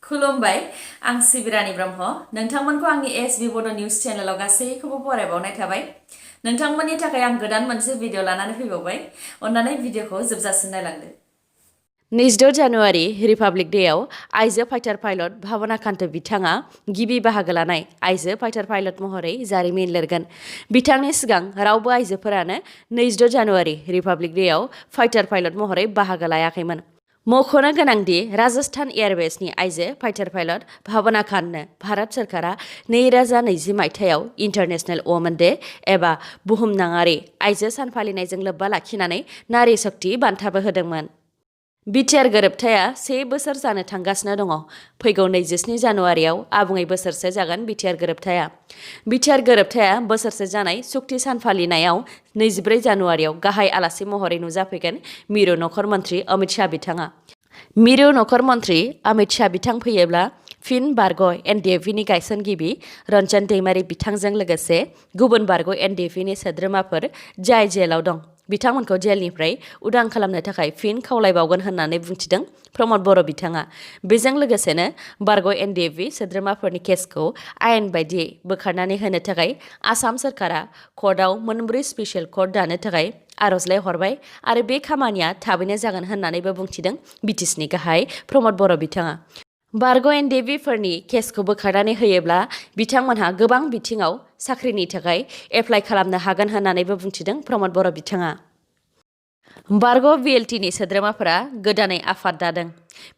खुलुमबाय आं सिबिरानि ब्रह्म नोंथांमोनखौ आंनि एसबी बड' निउज चेनेलाव गासैखौबो बरायबावनाय थाबाय नोंथांमोननि थाखाय आं गोदान मोनसे भिडिअ लानानै फैबावबाय अन्नानै भिडिअखौ जोबजासिम नायलांदो 26 जानुवारि रिपाब्लिक डेआव आइजो फाइटार पाइलट भावना कान्त बिथाङा गिबि बाहागो लानाय आइजो फाइटार पाइलट महरै जारिमिन लिरगोन बिथांनि सिगां रावबो आइजोफोरानो 26 जानुवारि रिपाब्लिक डेआव फाइटार पाइलट महरै बाहागो लायाखैमोन मख'नो गोनांदि राजस्थान एयारवेजनि आइजो फाइटार पाइलट भावना कान्तनो भारत सोरखारा 2020 मायथाइयाव इन्टारनेशनेल वुमेन डे एबा बुहुमनाङारि आइजो सान फालिनायजों लोब्बा लाखिनानै नारी शक्ति बान्थाबो होदोंमोन बिटिआर गोरोबथाया 1 बोसोर जानो थांगासिनो दङ फैगौ 27 जानुवारियाव आबुङै बोसोरसे जागोन बिटिआर गोरोबथाया बोसोरसे जानाय सुक्ति सान फालिनायाव 24 जानुवारियाव गाहाय आलासि महरै नुजाफैगोन मिरु नखर मन्त्रि अमित शाह बिथाङा मिरु नखर मन्त्रि अमित शाह बिथां फैयोब्ला फिन बारग' एनडिएफबिनि गायसनगिरि रन्जन दैमारि बिथांजों लोगोसे गुबुन बारग' एनडिएफबिनि सोद्रोमाफोर जाय जेलाव दं बिथांमोनखौ जेलनिफ्राय उदां खालामनो थाखाय फिन खावलायबावगोन होननानै बुंथिदों प्रमद बर' बिथाङा बेजों लोगोसेनो बारग' एनडिएफबि सोद्रोमाफोरनि केसखौ आयेन बायदियै बोखारनानै होनो थाखाय आसाम सोरखारा कर्टआव मोनब्रै स्पेसियेल कर्ट दानो थाखाय आर'जलाइ हरबाय आरो बे खामानिया थाबैनो जागोन होननानैबो बुंथिदों बिटिसिनि गाहाय प्रमद बर' बिथाङा बारग' एनडिएफबिफोरनि केसखौ बोखारनानै होयोब्ला बिथांमोनहा गोबां बिथिङाव साख्रिनि थाखाय एप्लाइ खालामनो हागोन होननानैबो बुंथिदों प्रमद बर' बिथाङा बारग' भिएलटिनि सोद्रोमाफोरा गोदानै आफाद दादों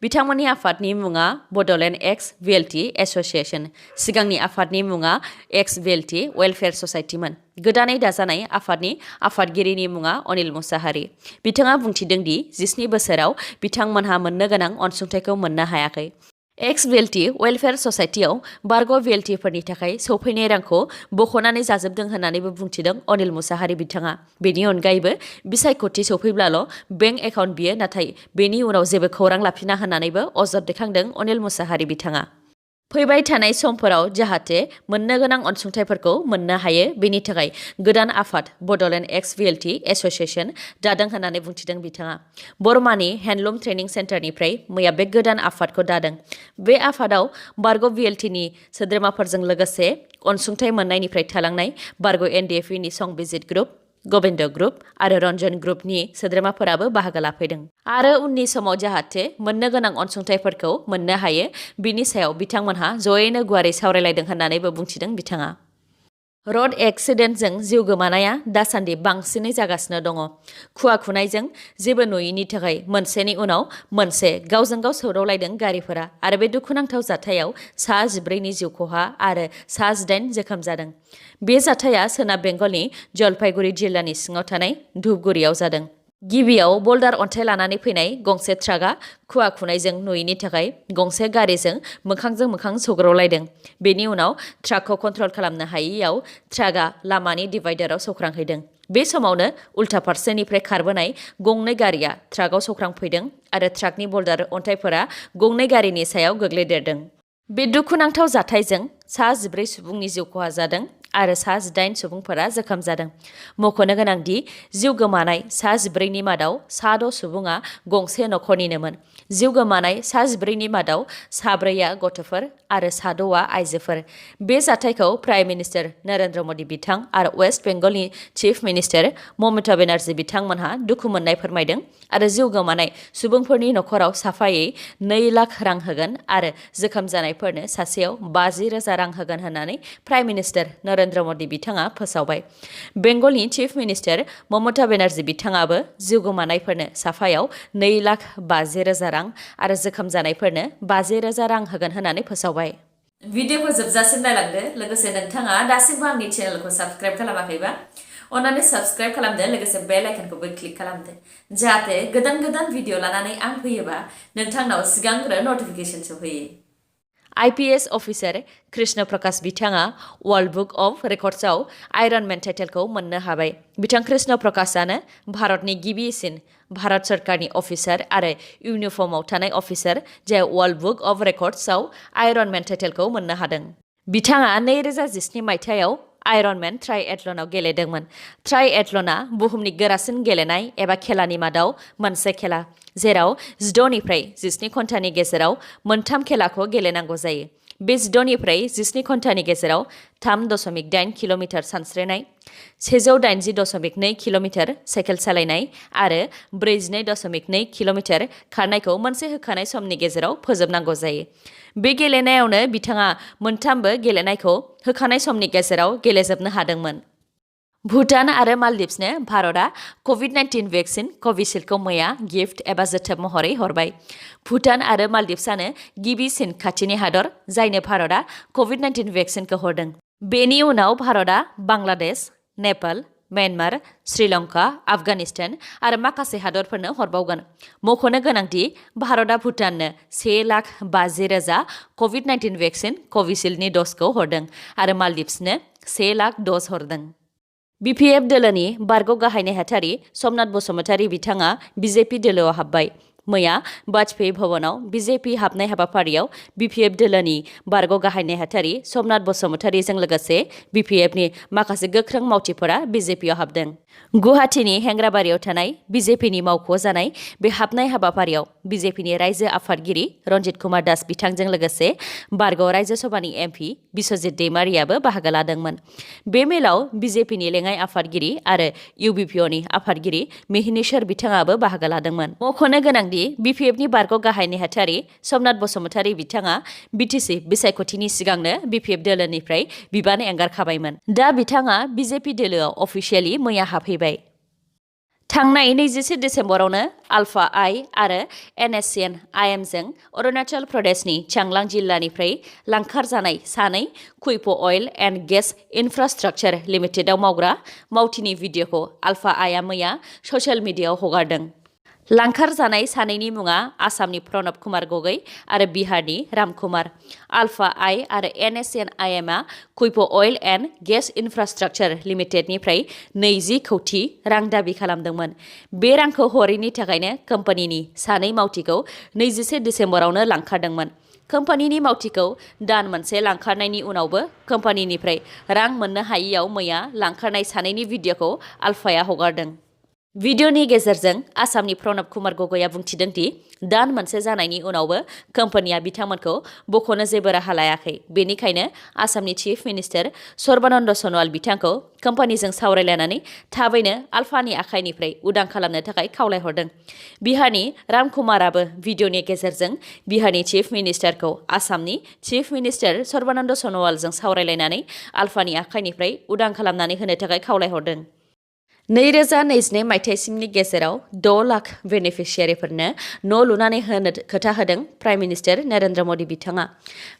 बिथांमोननि आफादनि मुङा बड'लेण्ड एक्स भिएलटि एस'सिएशन सिगांनि आफादनि मुङा एक्स भिएलटि वेलफेयार ससाइटिमोन गोदानै दाजानाय आफादनि आफादगिरिनि मुङा अनिल मुसाहारि बिथाङा बुंथिदों दि 17 बोसोराव बिथांमोनहा मोननो गोनां अनसुंथाइखौ मोननो हायाखै एक्स भिएलटि वेलफेयार ससाइटियाव बारग' भिएलटिफोरनि थाखाय सौफैनाय रांखौ बख'नानै जाजोबदों होननानैबो बुंथिदों अनिल मुसाहारि बिथाङा बेनि अनगायैबो बिसायख'थि सौफैब्लाल' बेंक एकाउन्ट बियो नाथाय बेनि उनाव जेबो खौरां लाफिना होननानैबो अजद दैखांदों अनिल मुसाहारि बिथाङा फैबाय थानाय समफोराव जाहाथे मोननो गोनां अनसुंथाइफोरखौ मोननो हायो बेनि थाखाय गोदान आफाद बड'लेण्ड एक्स भिएलटि एस'सिएशन दादों होननानै बुंथिदों बिथाङा बरमानि हेन्डलुम ट्रेनिं सेन्टारनिफ्राय मैया बे गोदान आफादखौ दादों बे आफादाव बारग' भिएलटिनि सोद्रोमाफोरजों लोगोसे अनसुंथाइ मोननायनिफ्राय थालांनाय बारग' एनडिएफबिनि संबिजित ग्रुप गबिन्द ग्रुप आरो रन्जन ग्रुपनि सोद्रोमाफोराबो बाहागो लाफैदों आरो उननि समाव जाहाथे मोननो गोनां अनसुंथाइफोरखौ मोननो हायो बिनि सायाव बिथांमोनहा जयैनो गुवारै सावरायलायदों होननानैबो बुंथिदों बिथाङा रड एक्सिडेन्टजों जिउ गोमानाया दासान्दि बांसिनै जागासिनो दङ खुवा खुनायजों जेबो नुयैनि थाखाय मोनसेनि उनाव मोनसे गावजों गाव सौदावलायदों गारिफोरा आरो बे दुखुनांथाव जाथायाव सा 14नि जिउ खहा आरो सा 18 जोखोम जादों बे जाथाया सोनाब बेंगलनि जलपाइगुरि जिल्लानि सिङाव थानाय धुपगुरियाव जादों गिबियाव बल्डार अन्थाइ लानानै फैनाय गंसे ट्राकआ खुवा खुनायजों नुयैनि थाखाय गंसे गारिजों मोखांजों मोखां सौग्रावलायदों बेनि उनाव ट्राकखौ कन्ट्रल खालामनो हायैयाव ट्राकआ लामानि डिभाइडाराव सौख्रांहैदों बे समावनो उल्था फारसेनिफ्राय खारबोनाय गंनै गारिया ट्राकआव सौख्रांफैदों आरो ट्राकनि बल्डार अन्थाइफोरा गंनै गारिनि सायाव गोग्लैदेरदों बे दुखुनांथाव जाथायजों सा 14 सुबुंनि जिउ खहा जादों आरो सा 18 सुबुंफोरा जोखोम जादों मख'नो गोनांदि जिउ गोमानाय सा 14नि मादाव सा 6 सुबुङा गंसे नखरनिनोमोन जिउ गोमानाय सा 14नि मादाव सा 4आ गथ'फोर आरो सा 6आ आइजोफोर बे जाथायखौ प्राइम मिनिस्टार नरेन्द्र मदि बिथां आरो वेस्ट बेंगलनि चिफ मिनिस्टार ममता बेनार्जी बिथांमोनहा दुखु मोननाय फोरमायदों आरो जिउ गोमानाय सुबुंफोरनि नखराव साफायै 2 लाख रां होगोन आरो जोखोम जानायफोरनो सासेयाव 50,000 रां होगोन होननानै प्राइम मिनिस्टार नरेन्द्र मदि बिथाङा फोसावबाय बेंगलनि चिफ मिनिस्टार ममता बेनार्जी बिथाङाबो जिउ गोमानायफोरनो साफायाव 2,50,000 रां आरो जोखोम जानायफोरनो 50,000 रां होगोन होननानै फोसावबाय भिडिअखौ जोबजासिम नायलांदो लोगोसे नोंथाङा दासिमबो आंनि चेनेलखौ साबस्क्राइब खालामाखैबा अन्नानै साबस्क्राइब खालामदो लोगोसे बेल आइकनखौबो क्लिक खालामदो जाहाथे गोदान गोदान भिडिअ लानानै आं फैयोबा नोंथांनाव सिगांग्रो नटिफिकेसन सौफैयो आइपिएस अफिसार कृष्ण प्रकाश बिथाङा वर्ल्ड बुक अफ रेकर्ड्सआव आयरन मेन टाइटेलखौ मोननो हाबाय बिथां कृष्ण प्रकाशानो भारतनि गिबिसिन भारत सरकारनि अफिसार आरो इउनिफर्मआव थानाय अफिसार जाय वर्ल्ड बुक अफ रेकर्ड्सआव आयरन मेन टाइटेलखौ मोननो हादों बिथाङा 2017 मायथाइयाव आयरनमेन ट्राइएथलनाव गेलेदोंमोन ट्राइएथलना बुहुमनि गोरासिन गेलेनाय एबा खेलानि मादाव मोनसे खेला जेराव 16निफ्राय 17 घन्टानि गेजेराव मोनथाम खेलाखौ गेलेनांगौ जायो। बे 16निफ्राय 17 घन्टानि गेजेराव 3.8 किल'मिटार सानस्रिनाय, 180.2 किल'मिटार साइकेल सालायनाय आरो 42.2 किल'मिटार खारनायखौ मोनसे होखानाय समनि गेजेराव फोजोबनांगौ जायो। बे गेलेनायावनो बिथाङा मोनथामबो गेलेनायखौ होखानाय समनि गेजेराव गेलेजोबनो हादोंमोन। भुटान आरो मालदिभ्सनो भारतआ कभिड-19 भेक्सिन कभिसिल्डखौ मैया गिफ्ट एबा जोथोब महरै हरबाय। भुटान आरो मालदिभ्सआनो गिबिसिन खाथिनि हादर जायनो भारतआ कभिड-19 भेक्सिनखौ हरदों। बेनि उनाव भारतआ बांलादेश, नेपाल, म्यानमार, श्रीलंका, आफगानिस्तान आरो माखासे हादरफोरनो हरबावगोन। मख'नो गोनांदि भारतआ भुटाननो 1,50,000 कभिड-19 भेक्सिन कभिसिल्डनि डजखौ हरदों आरो मालदिभ्सनो 1,00,000 डज हरदों। बिपिएफ दोलोनि बारग' गाहाय नेहाथारि समनाथ बसुमतारी बिथाङा बिजेपि दोलोआव हाबबाय। मैया वाजपेयी भवनाव बिजेपि हाबनाय हाबाफारियाव बिपिएफ दोलोनि बारग' गाहाय नेहाथारि समनाथ बसुमतारीजों लोगोसे बिपिएफनि माखासे गोख्रों मावथिफोरा बिजेपिआव हाबदों। गुवाहाटीनि हेंग्राबारियाव थानाय बिजेपिनि मावख'आव जानाय बे हाबनाय हाबाफारियाव बिजेपिनि रायजो आफादगिरि रन्जित कुमार दास बिथांजों लोगोसे बारग' रायजो सभानि एमपि बिश्वजित दैमारियाबो बाहागो लादोंमोन। बे मेलाव बिजेपिनि लेङाइ आफादगिरि आरो इउबिपिअनि आफादगिरि मिहिनीश्वर बिथाङाबो बाहागो लादोंमोन। मख'नो गोनांदि बिपिएफनि बारग' गाहाय नेहाथारि समनाथ बसुमतारी बिथाङा बिटिसि बिसायख'थिनि सिगांनो बिपिएफ दोलोनिफ्राय बिबान एंगारखाबायमोन। दा बिथाङा बिजेपि दोलोआव अफिसियेलि मैया हाबफैबाय। थांनाय 21 दिसेम्बरावनो आलफा आइ आरो NSCN-IM जों अरुणाचल प्रदेशनि चांलां जिल्लानिफ्राय लांखारजानाय सानै कुइप अइल एन्ड गेस इनफ्रास्ट्राक्चार लिमिटेडआव मावग्रा मावथिनि भिडिअ'खौ आलफा आइआ मैया ससियेल मिडियाआव हगारदों। लांखारजानाय सानैनि मुङा आसामनि प्रणब कुमार गगৈ आरो बिहारनि राम कुमार। आलफा आइ आरो NSCN-IMआ कुइप अइल एन्ड गेस इनफ्रास्ट्राक्चार लिमिटेडनिफ्राय 20 कौटि रां दाबि खालामदोंमोन। बे रांखौ हरैनि थाखायनो कम्पानिनि सानै मावथिखौ 21 दिसेम्बरावनो लांखारदोंमोन। कम्पानिनि मावथिखौ दान मोनसे लांखारनायनि उनावबो कम्पानिनिफ्राय रां मोननो हायैयाव मैया लांखारनाय सानैनि भिडिअ'खौ आलफाया हगारदों। भिडिअ'नि गेजेरजों आसामनि प्रणब कुमार गगैआ बुंथिदों दि दान मोनसे जानायनि उनावबो कम्पानिया बिथांमोनखौ बख'नो जेबो राहा लायाखै। बेनिखायनो आसामनि चिफ मिनिस्टार सर्बानन्द सन'वाल बिथांखौ कम्पानिजों सावरायलायनानै थाबैनो आलफानि आखाइनिफ्राय उदां खालामनो थाखाय खावलायहरदों। बिहारनि राम कुमाराबो भिडिअ'नि गेजेरजों बिहारनि चिफ मिनिस्टारखौ आसामनि चिफ मिनिस्टार सर्बानन्द सन'वालजों सावरायलायनानै आलफानि आखाइनिफ्राय उदां खालामनानै होनो थाखाय खावलायहरदों। 2022 मायथाइसिमनि गेजेराव 6 लाख बेनिफिशियारिफोरनो न' लुनानै होनो खोथा होदों प्राइम मिनिस्टार नरेन्द्र मदि बिथाङा।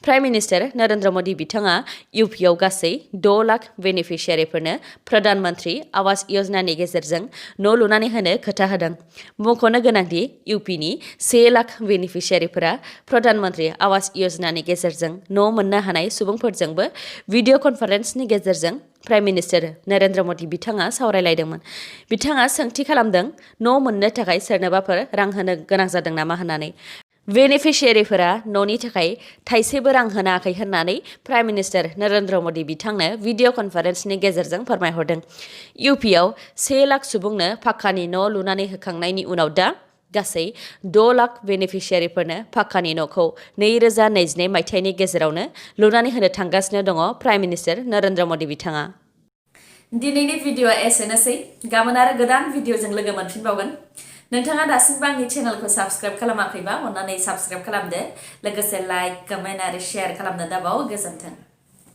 प्राइम मिनिस्टार नरेन्द्र मदि बिथाङा इउपिआव गासै 6 लाख बेनिफिशियारिफोरनो प्रधान मन्त्रि आवास योजनानि गेजेरजों न' लुनानै होनो खोथा होदों। मख'नो गोनांदि इउपिनि 1 लाख बेनिफिशियारिफोरा प्रधान मन्त्रि आवास योजनानि गेजेरजों न' मोननो हानाय सुबुंफोरजोंबो भिडिअ कनफारेन्सनि गेजेरजों प्राइम मिनिस्टार नरेन्द्र मदि बिथाङा सावरायलायदोंमोन। बिथाङा सोंथि खालामदों न' मोननो थाखाय सोरनोबाफोर रां होनो गोनां जादों नामा होननानै। बेनिफिशियारिफोरा न'नि थाखाय थाइसेबो रां होनाखै होननानै प्राइम मिनिस्टार नरेन्द्र मदि बिथांनो भिडिअ कनफारेन्सनि गेजेरजों फोरमायहरदों। इउपिआव 1 लाख सुबुंनो पाक्कानि न' लुनानै होखांनायनि उनाव दा गासै 6 लाख बेनिफिशियारिफोरनो पाक्कानि न'खौ 2022 मायथाइनि गेजेरावनो लुनानै होनो थांगासिनो दङ प्राइम मिनिस्टार नरेन्द्र मदि बिथाङा। दिनैनि भिडिअ'आ एसेनोसै। गाबोन आरो गोदान भिडिअ'जों लोगो मोनफिनबावगोन। नोंथाङा दासिमबो आंनि चेनेलखौ साबस्क्राइब खालामाखैबा अन्नानै साबस्क्राइब खालामदो। लोगोसे लाइक, कमेन्ट आरो शेयार खालामनो दाबाव। गोजोन्थों।